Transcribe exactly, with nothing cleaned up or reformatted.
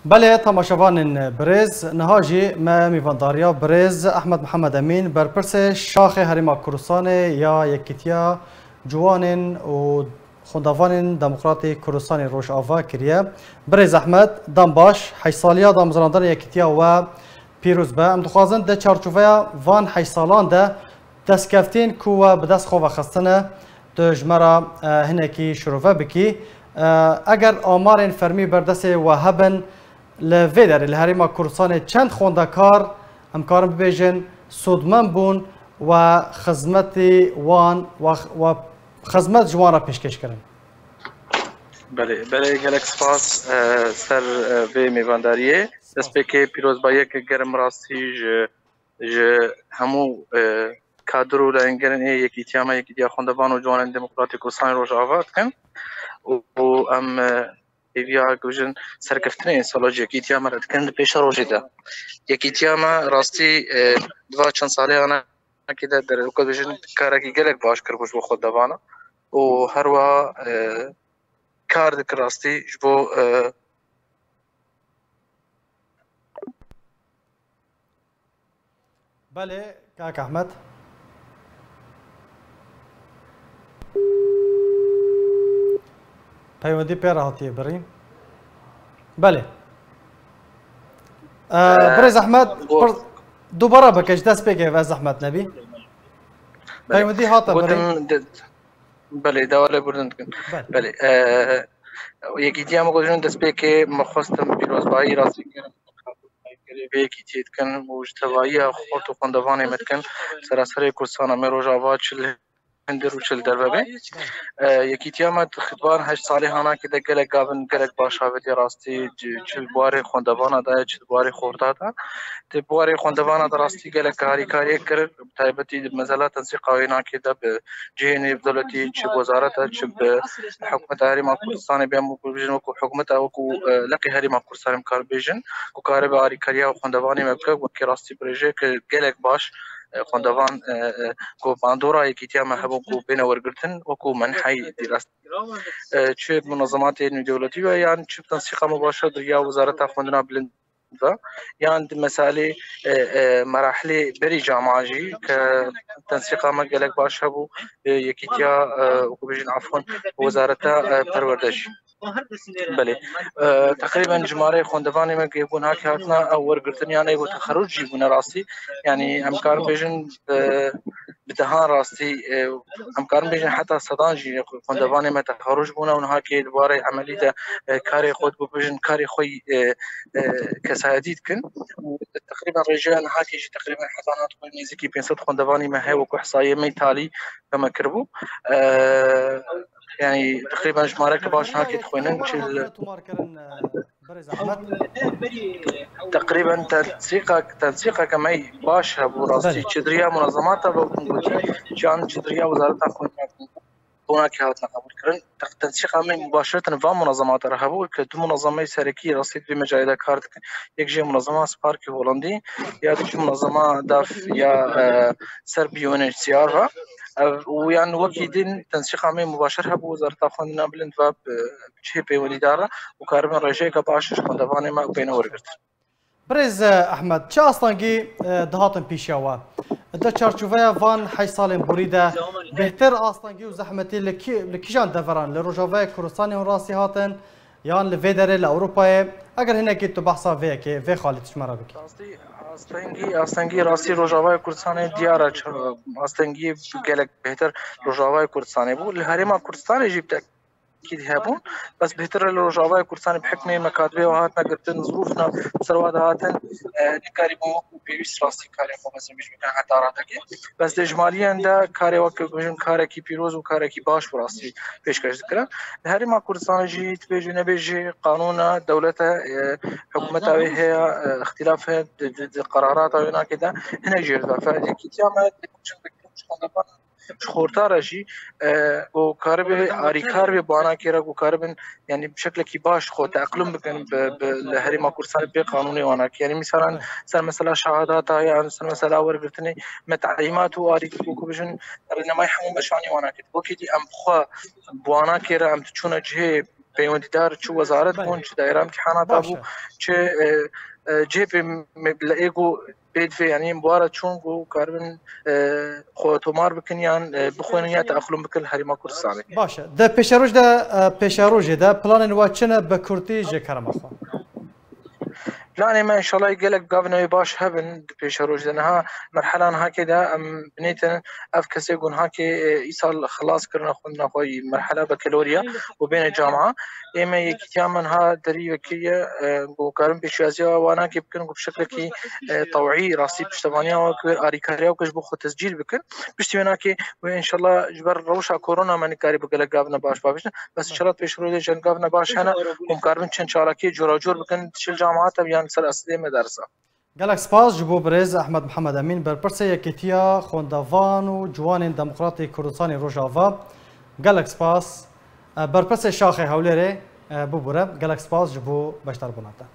Belê, temaşevanên birêz, niha jî me mîvandariya birêz Ehmed Mihemed Emîn, berpirsê Şaxê Herêma Kurdistanê ya Yekîtiya Ciwanên û Xwendevanên Demokratî Kurdistanê Rojava kiriye. Birêz Ehmed, dem baş, heşt saliya damezrandina Yekîtiya we pîroz be. Em dixwazin di çarçoveya van heşt salan de destkeftên ku we bi dest xwe ve xistine, tu ji me re, e, hinekî şirove bikî. E, eger amarên fermî berdestê we hebin, li vê derê li Herêma Kurdistanê çend xwendekar, em karin bibêjin, sûdmend bûn we xizmetî wan, we, we xizmet ji wan re pêşkêş kirin? Belê, belê, gelek spas, e, ser, e, vê mêvandariyê. Spas. Destpêkê pîrozbayiyeke germ rastî ji, ji hemû, e, kadir û layengerên ê Yekîtiya me, Yekîtiya Xwendevan û Ciwanên Demokratîk Kurdistanê Rojava dikin. Û, û em, e, hêviya, ku bijin, serkeftinê înşallah ji Yekîtiya me re dikin di pêşerojê de. Yekîtiya me rastî, e, di va çend salê anakê de der, ku bijin, karekî gelek baş kiribû ji bo xwendevana û her wiha, e, kar dikir rastî ji bo, e, Belê, kak Ehmed. Peywendî pê re hatiye birîn. Belê. Ee, Ee, Birêz Ehmed, bu pir-, dubara bike, ji destpêkê ve zehmet nebî. Belê. Peywendî hate birîn. Gotim de-, belê, dewa lê burdin dikin. Belê. Belê. Ee, Yekîtiya me gotin destpêkê me xwestin pîrozbayî rastî kirin. Vê yekîtiyê dikin û ji tevahiya xort û xwendevanê me dikin, seraserê Kurdistana me Rojava çi li hundir û çi li derve be. E, yekîtiya me di xidvan heşt salê hanakê de gelek gavin, gelek baş avêtiye rastî, çi, çi li warê xwendevana de, çi li warê xorta de. Di warê xwendevana de rastî gelek harîkariyê kir, bi taybetî di mezela tensîqa wênakê de bi cihê nêvdewletî, çi bi wezareta, çi bi hikûmeta Herêma Kurdistanê bê, em wekû bijin, wekû hikûmeta, wekû, e, leqê Herêma Kurdistanê em kar bêjin, ku karibe alîkariya xwendevanê me bike, wekî rastî birêje ke gelek baş, e, xwendevan, e, e, ku bandora yekîtiya me hebû ku bêne wergirtin, wekû menhey dîrast. E, çi munazematê nêdewletî be yan çi tensîqa mubaşir di ya wezareta xwendina bilind ve, yan di meselê, e, e, merahilê berî cama jî ke tensîqa me gelek baş hebû, e, yekîtiya, e, wekû bijin, afwan, wezareta, e, perwerde jî. Belê. E, teqrîben jimareyê xwendevanê me ku bûn hakê hatina ew wergirtin yan ê ku texerruc jî bûne rastî. Yanî em karin bêjin, e, bi dehan rastî, e, em karin bêjin heta sedan jî xwendevanê me texerruc bûne û niha kê di warê emelî de, e, karê xwe dibû bijin, karê xwe, e, e, kesayetî dikin. Û teqrîben rêjeya niha kê jî teqrîben heta niha dixwînin nêzîkî pênc sed xwendevanî me heye wekû ihsayê me talî ke me kiribû. E, yanî teqrîben jimareke baş niha kê dixwînin çil. Tomar kirin, e, Birêz Ehmed. Teqrîben tensîqa, tensîqeke me baş hebû rastî. Belê. Çi di riya munazemata ve bûn gotî, yan çi di riya wezareta xwendina bûn. Konakê hatine qebûlkirin. Te-, tensîqa me mubaşireten van munazemata re hebû, ke du munazemeyê serekî rastî di vê mecalê de kar dikin. Yek jê munazema Sparkê Holandî, ya dî jî munazema daf ya, e, ser bi U N H C R ve. Ev, û yan wekî din tensîqa me mubaşir hebû, Wezareta Xwendina Bilind ve bi, bi cihê peywendîdar re û karibin rêjeyeke baş ji xwendevanê me û bêne wergirtin. Birêz, e, Ehmed, çi astengî, e, dihatin pêşiya we? Di çarçoveya van heşt salên borî de bêhtir astengî û zehmetî li kî-, li kîjan deveran, li Rojavayê Kurdistanê hûn rastî hatin, yan li vê derê li Ewropayê? Eger hinekî tu behsa vê yekê, vê xalî tu ji me re bikî. Rastî, astengî, astengî rastî Rojavayê Kurdistanê diyar e, çi-, astengî gelek bêhtir Rojavayê Kurdistanê bû. Li Herêma Kurdistanê jî bi te-, kî hebûn. Bes bêhtir li Rojavayê Kurdistanê bi hikmê me katibê wan hatine girtin, zirûfna ser wan de hatin, e, nekarîbûn wekû pêwîst rastî karê xwe, mesela, bîj bikin heta radekê. Bes di ijmaliyan de karê weke, bijin, karekî pîroz û karekî baş bi rastî pêşkeş dikirin. Li Herêma Kurdistanê jî dibêje nebêje qanûna dewlete, e, hikûmeta wê heye, e, îxtîlaf heye di, di, di qerarata wê nakê de hinek jê li ber. Yekîtiya me dibêjin, dibêjin, ji xorta re jî, e, ku karibe alîkar be banakê re, ku karibin, yanî bi şeklekî baş xwe teqlûm bikin bi, bi, li Herêma Kurdistanê bê qanûnê wanakê. Yanî mîsalan ser mesela şehadata yan ser mesela wergirtinê me teîmat û alî ku, ku bijin rênemay hemû meşanê wanakê. Wekî dî em bi xwe bi wanakê re em diçûne cihê peywendîdar çi wezaret bûn, çi daîra îmtîhanata bû, çi, e, e, cihê pê-, me-, li ê ku pê divê, yanî em bi wan re çûn ku karibin, e, xwe tomar bikin yan, e, bixwînin ya teeqlûm bikin li Herêma Kurdistanê. Baş e. Di pêşeroj de, e, pêşerojê de planên we çi ne bi kurtî ji kerema xwe? Planê me înşallah gelek gavine wê baş hebin di pêşeroj de. Niha merhela nihakê de em binêtin ev kesê ku nihakê, e, îsal xilas kirine xwendina xwe yî merhela bekelorya û bêne camia. Ê me yekîtiya me niha derî vekiriye, e, ku karin pêşiyaziya wan nakê bikin ku bi şeklekî, e, tewî rastî piştevaniya wan kir, arîkariya wan kir ji bo xwe tescîl bikin. Piştî wê nakê wê înşallah ji ber rewşa korona me nikarî bi gelek gavine baş pavêjin. Bes înşallah pêşrojê jî gavine baş hene ku em karibin çend çalakiyê cora cor bikin, çi li cemaat e yan ser esdê medarisa. Gelek spas ji bo birêz Ehmed Mihemed Emîn, berpirsê Yekîtiya Xwendevan û Ciwanên Demokratê Kurdistanê Rojava. Gelek spas. E, berpirsê Şaxê Hewlêrê, e, bibûre. Gelek spas ji bo beşdarbûna te.